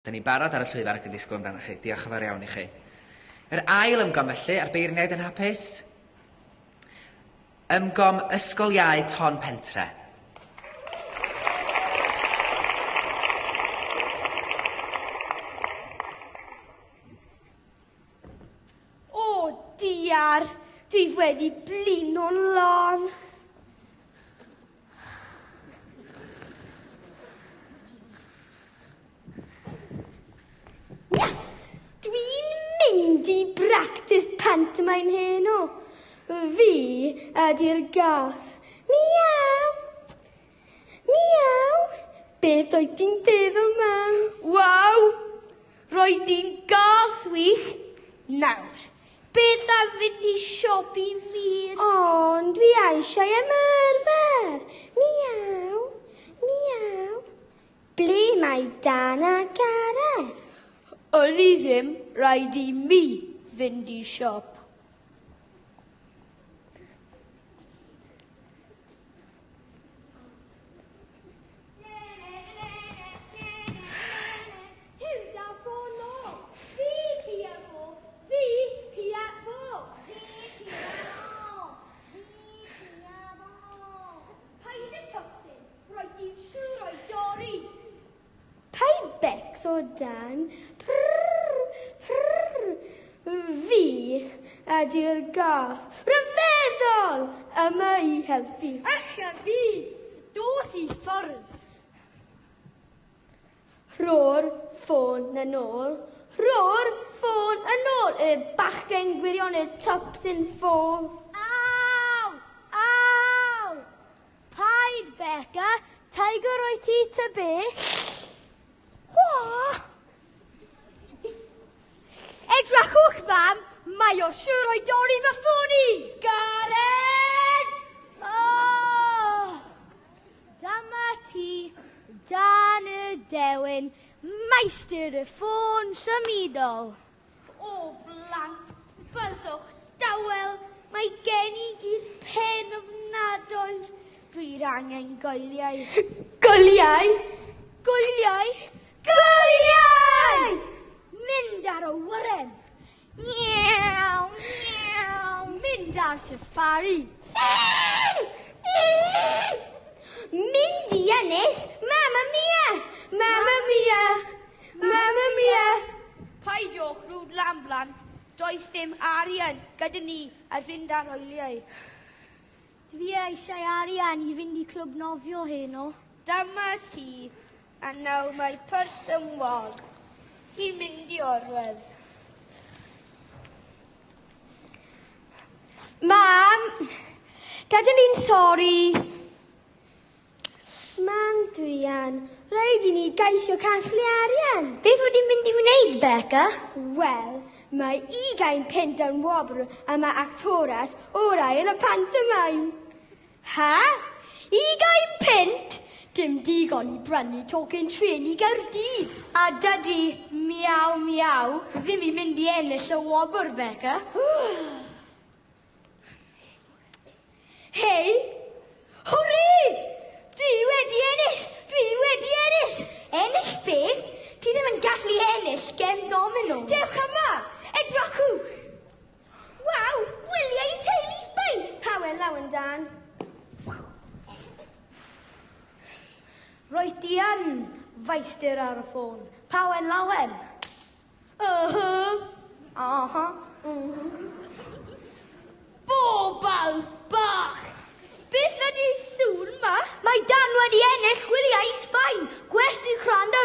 Da ni'n barod ar y llwyfan ac yn disgwyl amdanoch chi. Diolch yn fawr iawn i chi. Yr ail ymgom felly, a'r beirniaid yn hapus? Ymgom Ysgol Iau Ton Pentre. O diar, dwi wedi blino'n lân. Ia! Dwi'n mynd i bractis pantomain heno. Fi ydy'r gath. Miaw! Miaw! Beth wyt ti'n feddwl, mam? Waw! Roedd di'n gath wych. Nawr, beth am fynd i siop i mur? Ond dwi eisiau ymarfer. Miaw! Miaw! Ble mae Dan a Gareth? O'n i ddim, rhaid i mi fynd i siop. Paid becso, Dan. Prrr, prrr. Fi ydy'r gath rhyfeddol yma i helpu. Ych a fi! Dos i ffwrdd! Rho'r ffôn yn ôl. Rho'r ffôn yn ôl, y bachgen gwirion, y twpsyn ffôl. Aw! Aw! Paid, Beca, tiger wyt ti ta beth? Hwa! Edrychwch, mam, mae o siŵr o'i dorri fy ffôn i! Gareth! Oh! Dyma ti, Dan y Dewin, meistr y ffôn symudol. O, blant, byddwch dawel, mae gen i gur pen ofnadwy. Dwi'r angen gwyliau. Gwyliau? Gwyliau? Gwyliau! Mynd ar awyren. Miaw, miaw. Mynd ar safari. Mynd i ynys Mamma Mia! Mamma Mia! Mamma Mia! Peidiwch rhwd lan blant, does dim arian gyda ni ar fynd ar wyliau. Dwi eisiau arian i fynd i clwb nofio heno. Dyma ti, a nawr mae pwrs yn wag. Dwi'n mynd i orwedd. Mam, gadael ni'n sori. Mam, druan, rhaid i ni geisio casglu arian. Beth wyt ti'n mynd i wneud, Beca? Wel, mae ugain punt yn wobr a mae actores orau yn y pantomime. Ha? Ugain punt? Dim digon i brynu tocyn trên i Gaerdydd. A dydy Miaw Miaw ddim i mynd i ennill y wobr, Beca. Hei! Hwrê! Dwi wedi ennill! Dwi wedi ennill! Ennill beth? Ti ddim yn gallu ennill gem dominos. Dewch yma! Edrychwch! Waw! Gwyliau teulu Sbaen! Power lawen, Dan. Roedd ti yn feistr ar y ffôn. Power lawen. Uh-huh. Aha. Bobl bach! Beth ydy sŵn ma? Mae Dan wedi ennill gwyliau i Sbaen. Gwesty crand